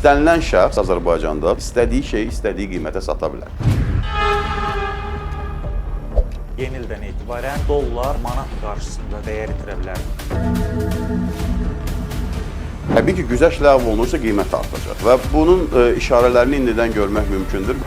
İstənilən şəxs Azərbaycanda istədiyi şeyi istədiyi qiymətə sata bilər. Yeni ildən etibarən dollar manat qarşısında dəyər itirə bilər. Təbii ki, güzəşt ləğv olunursa qiymət artacaq və bunun işarələrini indidən görmək mümkündür.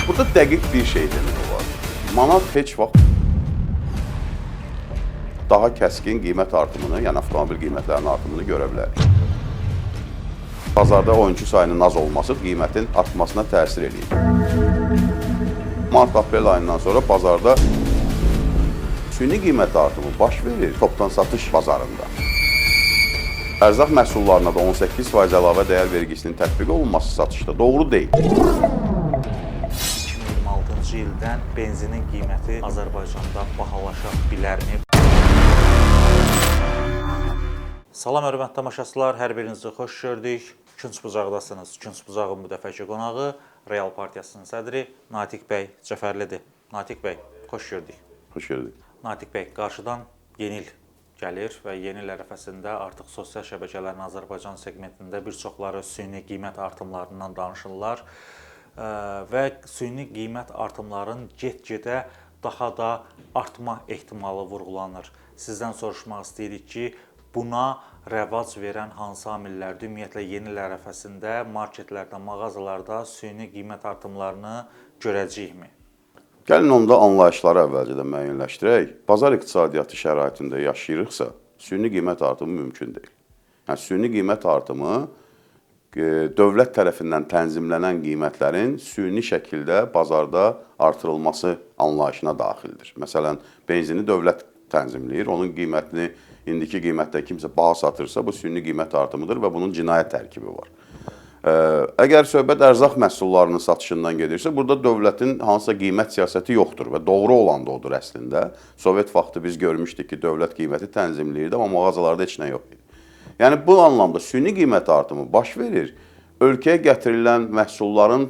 Burada dəqiq bir şey demək olar. Manat heç vaxt daha kəskin qiymət artımını, yəni avtomobil qiymətlərinin artımını görə bilərik. Bazarda oyunçu sayının az olması qiymətin artmasına təsir eləyir. Mart-aprel ayından sonra bazarda süni qiymət artımı baş verir topdan satış bazarında. Ərzaq məhsullarına da 18% əlavə dəyər vergisinin tətbiq olunması satışda doğru deyil. 2026-cı ildən benzinin qiyməti Azərbaycanda bahalaşa bilərmi? Salam hörmətli tamaşaçılar, hər birinizi xoş gördük. Künc bucaqdasınız. Künc bucağın bu dəfəki qonağı Real Partiyasının sədri Natiq bəy Cəfərlidir. Natiq bəy, xoş gördük. Xoş gördük. Natiq bəy, qarşıdan yeni il gəlir və yeni il ərəfəsində artıq sosial şəbəkələrin Azərbaycan seqmentində bir çoxları süni qiymət artımlarından danışırlar və süni qiymət artımlarının get-gedə daha da artma ehtimalı vurğulanır. Sizdən soruşmaq istəyirik ki, buna rəvac verən hansı amillərdir? Ümumiyyətlə yeni il ərəfəsində marketlərdə, mağazalarda süni qiymət artımlarını görəcəyikmi? Gəlin onda anlayışları əvvəlcədən müəyyənləşdirək. Bazar iqtisadiyyatı şəraitində yaşayırıqsa, süni qiymət artımı mümkün deyil. Yəni süni qiymət artımı dövlət tərəfindən tənzimlənən qiymətlərin süni şəkildə bazarda artırılması anlayışına daxildir. Məsələn, benzini dövlət tənzimləyir, onun qiymətini indiki qiymətdə kimsə baha satırsa, bu süni qiymət artımıdır və bunun cinayət tərkibi var. Əgər söhbət ərzaq məhsullarının satışından gedirsə, burada dövlətin hansısa qiymət siyasəti yoxdur və doğru olan da odur əslində. Sovet vaxtı biz görmüşdük ki, dövlət qiyməti tənzimləyirdi, amma mağazalarda heç nə yox idi. Yəni bu anlamda süni qiymət artımı baş verir ölkəyə gətirilən məhsulların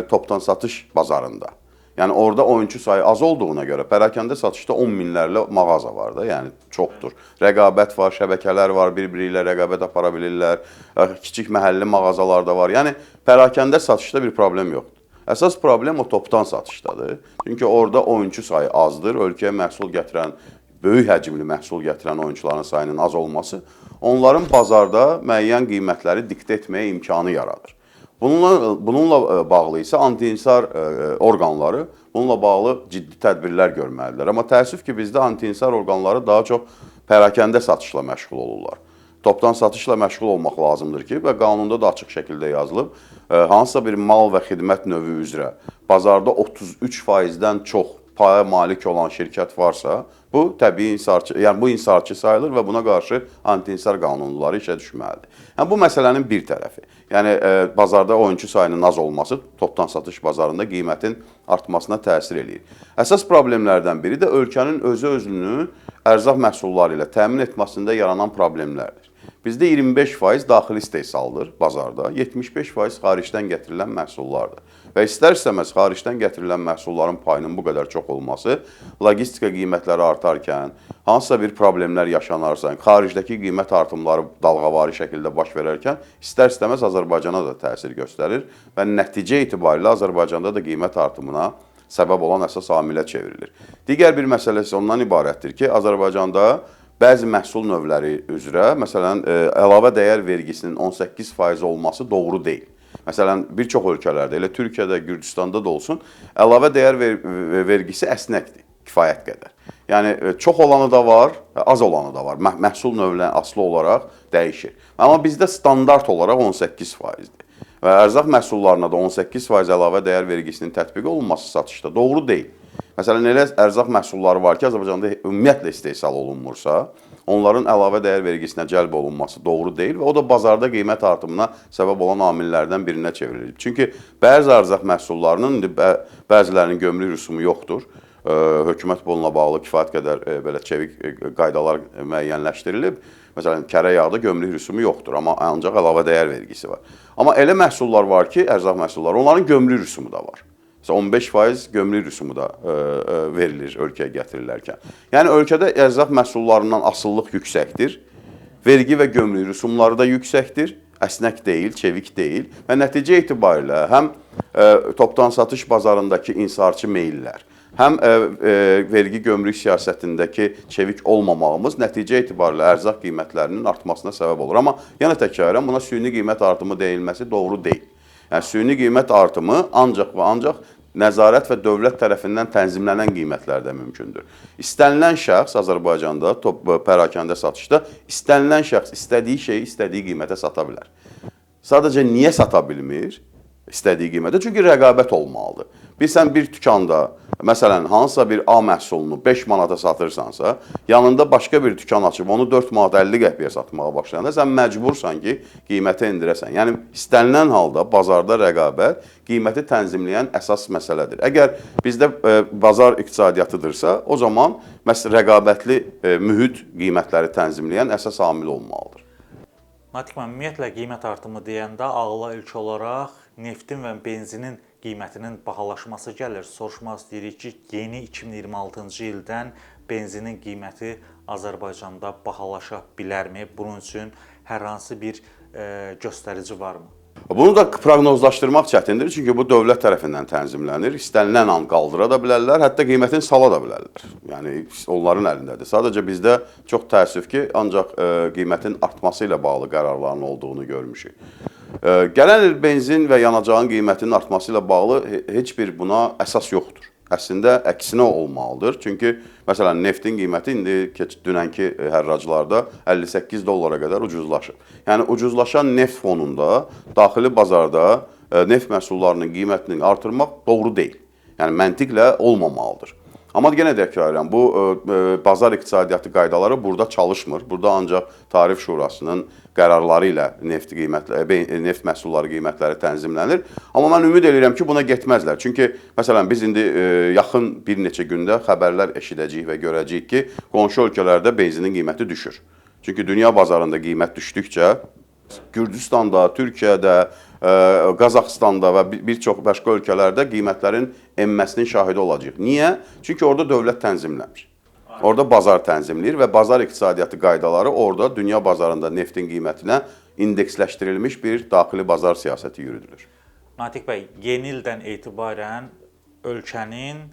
topdan satış bazarında. Yəni orada oyunçu sayı az olduğuna görə pərakəndə satışda 10 minlərlə mağaza var da, yəni çoxdur. Rəqabət var, şəbəkələr var, bir-biri ilə rəqabət apara bilirlər. Kiçik məhəlli mağazalar da var. Yəni pərakəndə satışda bir problem yoxdur. Əsas problem o topdan satışdadır. Çünki orada oyunçu sayı azdır. Ölkəyə məhsul gətirən, böyük həcmli məhsul gətirən oyunçuların sayının az olması onların bazarda müəyyən qiymətləri diktə etməyə imkanı yaradır. Bununla bağlı isə anti-insar orqanları bununla bağlı ciddi tədbirlər görməlidirlər. Amma təəssüf ki, bizdə anti-insar orqanları daha çox pərakəndə satışla məşğul olurlar. Topdan satışla məşğul olmaq lazımdır ki, və qanunda da açıq şəkildə yazılıb, hansısa bir mal və xidmət növü üzrə bazarda 33%-dən çox paya malik olan şirkət varsa, bu təbii insarçı, yəni bu insarçı sayılır və buna qarşı anti-insar qanunları işə düşməlidir. Yəni bu məsələnin bir tərəfi. Yəni bazarda oyunçu sayının az olması topdan satış bazarında qiymətin artmasına təsir eləyir. Əsas problemlərdən biri də ölkənin özü özünü ərzaq məhsulları ilə təmin etməsində yaranan problemlərdir. Bizdə 25% daxili istehsaldır bazarda, 75% xaricdən gətirilən məhsullardır. Və istər-istəməz xaricdən gətirilən məhsulların payının bu qədər çox olması, logistika qiymətləri artarkən, hansısa bir problemlər yaşanarsa, xaricdəki qiymət artımları dalğavari şəkildə baş verərkən, istər-istəməz Azərbaycana da təsir göstərir və nəticə itibarilə Azərbaycanda da qiymət artımına səbəb olan əsas amilə çevrilir. Digər bir məsələ isə ondan ibarətdir ki, Azərbaycanda bəzi məhsul növləri üzrə, məsələn, əlavə dəyər vergisinin 18% olması doğru deyil. Məsələn, bir çox ölkələrdə, elə Türkiyədə, Gürcüstanda da olsun, əlavə dəyər vergisi əsnəkdir, kifayət qədər. Yəni, çox olanı da var, az olanı da var. Məhsul növünə asılı olaraq dəyişir. Amma bizdə standart olaraq 18%-dir. Və ərzaq məhsullarına da 18% əlavə dəyər vergisinin tətbiq olunması satışda doğru deyil. Məsələn, elə ərzaq məhsulları var ki, Azərbaycanda ümumiyyətlə istehsal olunmursa, onların əlavə dəyər vergisinə cəlb olunması doğru deyil və o da bazarda qiymət artımına səbəb olan amillərdən birinə çevrilir. Çünki bəzi ərzaq məhsullarının indi bəzilərinin gömrük rüsumu yoxdur. Hökumət bununla bağlı kifayət qədər belə çevik qaydalar müəyyənləşdirilib. Məsələn, kərə yağda gömrük rüsumu yoxdur, amma ancaq əlavə dəyər vergisi var. Amma elə məhsullar var ki, ərzaq məhsulları, onların gömrük rüsumu da var. Məsələn, 15% gömrük rüsumu da verilir ölkəyə gətirilərkən. Yəni ölkədə ərzaq məhsullarından asılılıq yüksəkdir. Vergi və gömrük rüsumları da yüksəkdir. Əsnək deyil, çevik deyil və nəticə etibarilə həm topdan satış bazarındakı inhisarçı meyillər, həm vergi gömrük siyasətindəki çevik olmamağımız nəticə etibarilə ərzaq qiymətlərinin artmasına səbəb olur. Amma yenə təkrar edirəm, buna süni qiymət artımı deyilməsi doğru deyil. Yəni süni qiymət artımı ancaq və ancaq nəzarət və dövlət tərəfindən tənzimlənən qiymətlərdə mümkündür. İstənilən şəxs Azərbaycanda top pərakəndə satışda istənilən şəxs istədiyi şeyi istədiyi qiymətə sata bilər. Sadəcə niyə sata bilmir istədiyi qiymətə? Çünki rəqabət olmalıdır. Bir sən bir dükanda məsələn hansısa bir A məhsulunu 5 manata satırsansa, yanında başqa bir dükan açıb onu 4 manat 50 qəpiyə satmağa başlayanda sən məcbursan ki, qiyməti endirəsən. Yəni istənilən halda bazarda rəqabət qiyməti tənzimləyən əsas məsələdir. Əgər bizdə bazar iqtisadiyyatıdırsa, o zaman məhz rəqabətli mühit qiymətləri tənzimləyən əsas amil olmalıdır. Natiq müəllim, ümumiyyətlə qiymət artımı deyəndə ağla ilk olaraq neftin və benzinin qiymətinin bahalaşması gəlir. Soruşmaq istəyirik ki, yeni 2026-cı ildən benzinin qiyməti Azərbaycanda bahalaşa bilərmi? Bunun üçün hər hansı bir göstərici varmı? Bunu da proqnozlaşdırmaq çətindir, çünki bu dövlət tərəfindən tənzimlənir. İstənilən an qaldıra da bilərlər, hətta qiymətini sala da bilərlər. Yəni onların əlindədir. Sadəcə bizdə çox təəssüf ki, ancaq qiymətin artması ilə bağlı qərarların olduğunu görmüşük. Gələn il benzin və yanacağın qiymətinin artması ilə bağlı heç bir buna əsas yoxdur. Əslində əksinə olmalıdır. Çünki məsələn neftin qiyməti indi dünənki hərraclarda 58 dollara qədər ucuzlaşıb. Yəni ucuzlaşan neft fonunda daxili bazarda neft məhsullarının qiymətini artırmaq doğru deyil. Yəni məntiqlə olmamalıdır. Amma yenə təkrar edirəm, bu bazar iqtisadiyyatı qaydaları burada çalışmır. Burada ancaq Tarif Şurasının qərarları ilə neft qiymətləri, neft məhsulları qiymətləri tənzimlənir. Amma mən ümid edirəm ki, buna getməzlər. Çünki məsələn biz indi yaxın bir neçə gündə xəbərlər eşidəcəyik və görəcəyik ki, qonşu ölkələrdə benzinin qiyməti düşür. Çünki dünya bazarında qiymət düşdükcə Gürcüstanda, Türkiyədə, Qazaxıstanda və bir çox başqa ölkələrdə qiymətlərin enməsinin şahidi olacağıq. Niyə? Çünki orada dövlət tənzimləmir. Orada bazar tənzimləyir və bazar iqtisadiyyatı qaydaları orada dünya bazarında neftin qiymətinə indeksləşdirilmiş bir daxili bazar siyasəti yürüdülür. Natiq bəy, yeni ildən etibarən ölkənin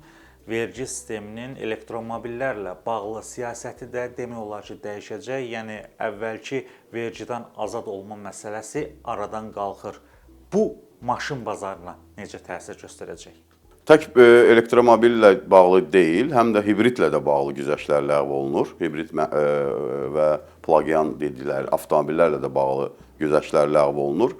vergi sisteminin elektromobillərlə bağlı siyasəti də demək olar ki, dəyişəcək. Yəni əvvəlki vergidən azad olma məsələsi aradan qalxır. Bu maşın bazarına necə təsir göstərəcək? Tək elektromobillə bağlı deyil, həm də hibridlə də bağlı güzəştlər ləğv olunur. Hibrid və plug-in dedikləri avtomobillərlə də bağlı güzəştlər ləğv olunur.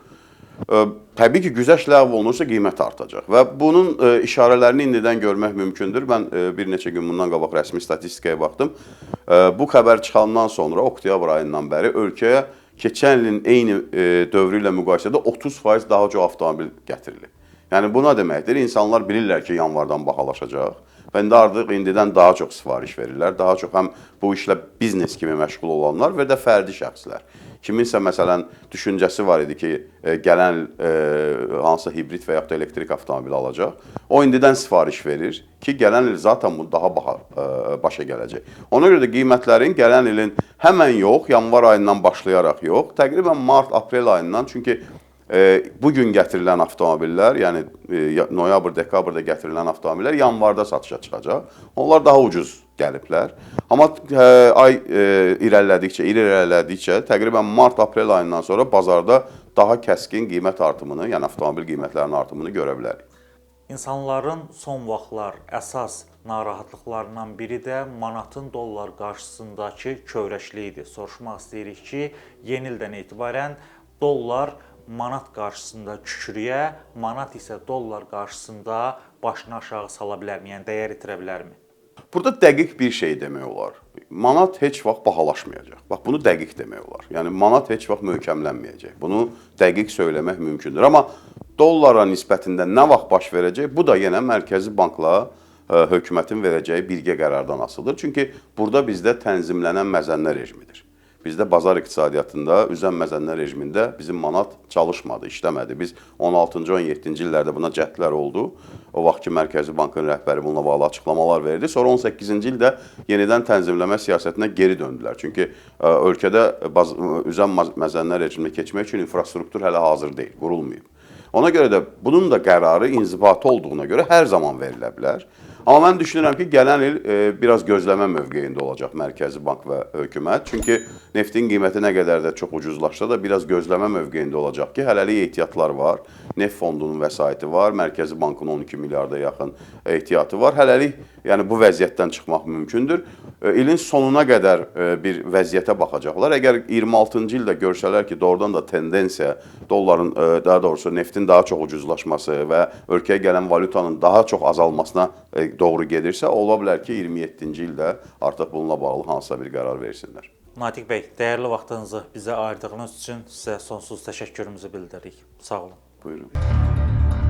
Təbii ki, güzəşt ləğv olunursa qiymət artacaq və bunun işarələrini indidən görmək mümkündür. Mən bir neçə gün bundan qabaq rəsmi statistikaya baxdım. Bu xəbər çıxandan sonra oktyabr ayından bəri ölkəyə keçən ilin eyni dövrü ilə müqayisədə 30% daha çox avtomobil gətirilib. Yəni bu nə deməkdir? İnsanlar bilirlər ki, yanvardan bahalaşacaq və indi artıq indidən daha çox sifariş verirlər. Daha çox həm bu işlə biznes kimi məşğul olanlar və də fərdi şəxslər. Kiminsə məsələn düşüncəsi var idi ki, gələn il hansısa hibrid və yaxud da elektrik avtomobili alacaq. O indidən sifariş verir ki, gələn il zaten bu daha baha başa gələcək. Ona görə də qiymətlərin gələn ilin həmən yox, yanvar ayından başlayaraq yox, təqribən mart, aprel ayından, çünki bu gün gətirilən avtomobillər, yəni noyabr, dekabrda gətirilən avtomobillər yanvarda satışa çıxacaq. Onlar daha ucuz gəliblər. Amma ay irəlilədikcə, il irəlilədikcə təqribən mart, aprel ayından sonra bazarda daha kəskin qiymət artımını, yəni avtomobil qiymətlərinin artımını görə bilərik. İnsanların son vaxtlar əsas narahatlıqlarından biri də manatın dollar qarşısındakı kövrəkliyi idi. Soruşmaq istəyirik ki, yeni ildən etibarən dollar manat qarşısında kükrüyə, manat isə dollar qarşısında başını aşağı sala bilərmi? Yəni dəyər itirə bilərmi? Burada dəqiq bir şey demək olar. Manat heç vaxt bahalaşmayacaq. Bax, bunu dəqiq demək olar. Yəni manat heç vaxt möhkəmlənməyəcək. Bunu dəqiq söyləmək mümkündür. Amma dollara nisbətində nə vaxt baş verəcək? Bu da yenə Mərkəzi Bankla hökumətin verəcəyi birgə qərardan asılıdır. Çünki burada bizdə tənzimlənən məzənə rejimidir. Bizdə bazar iqtisadiyyatında üzən-məzənlər rejimində bizim manat çalışmadı, işləmədi. Biz 16-cı, 17-ci illərdə buna cəhdlər oldu. O vaxtki Mərkəzi Bankın rəhbəri bununla bağlı açıqlamalar verdi. Sonra 18-ci ildə yenidən tənzimləmə siyasətinə geri döndülər. Çünki ölkədə üzən-məzənlər rejiminə keçmək üçün infrastruktur hələ hazır deyil, qurulmayıb. Ona görə də bunun da qərarı inzibati olduğuna görə hər zaman verilə bilər. Amma mən düşünürəm ki, gələn il biraz gözləmə mövqeyində olacaq Mərkəzi Bank və hökumət. Çünki neftin qiyməti nə qədər də çox ucuzlaşsa da biraz gözləmə mövqeyində olacaq ki, hələlik ehtiyatlar var. Neft fondunun vəsaiti var, Mərkəzi Bankın 12 milyarda yaxın ehtiyatı var. Hələlik yəni bu vəziyyətdən çıxmaq mümkündür. İlin sonuna qədər bir vəziyyətə baxacaqlar. Əgər 26-cı ildə görsələr ki, doğrudan da tendensiya dolların, daha doğrusu neftin daha çox ucuzlaşması və ölkəyə gələn valyutanın daha çox azalmasına doğru gedirsə, ola bilər ki, 27-ci ildə artıq bununla bağlı hansısa bir qərar versinlər. Natiq bəy, dəyərli vaxtınızı bizə ayırdığınız üçün sizə sonsuz təşəkkürümüzü bildiririk. Sağ olun. Buyurun.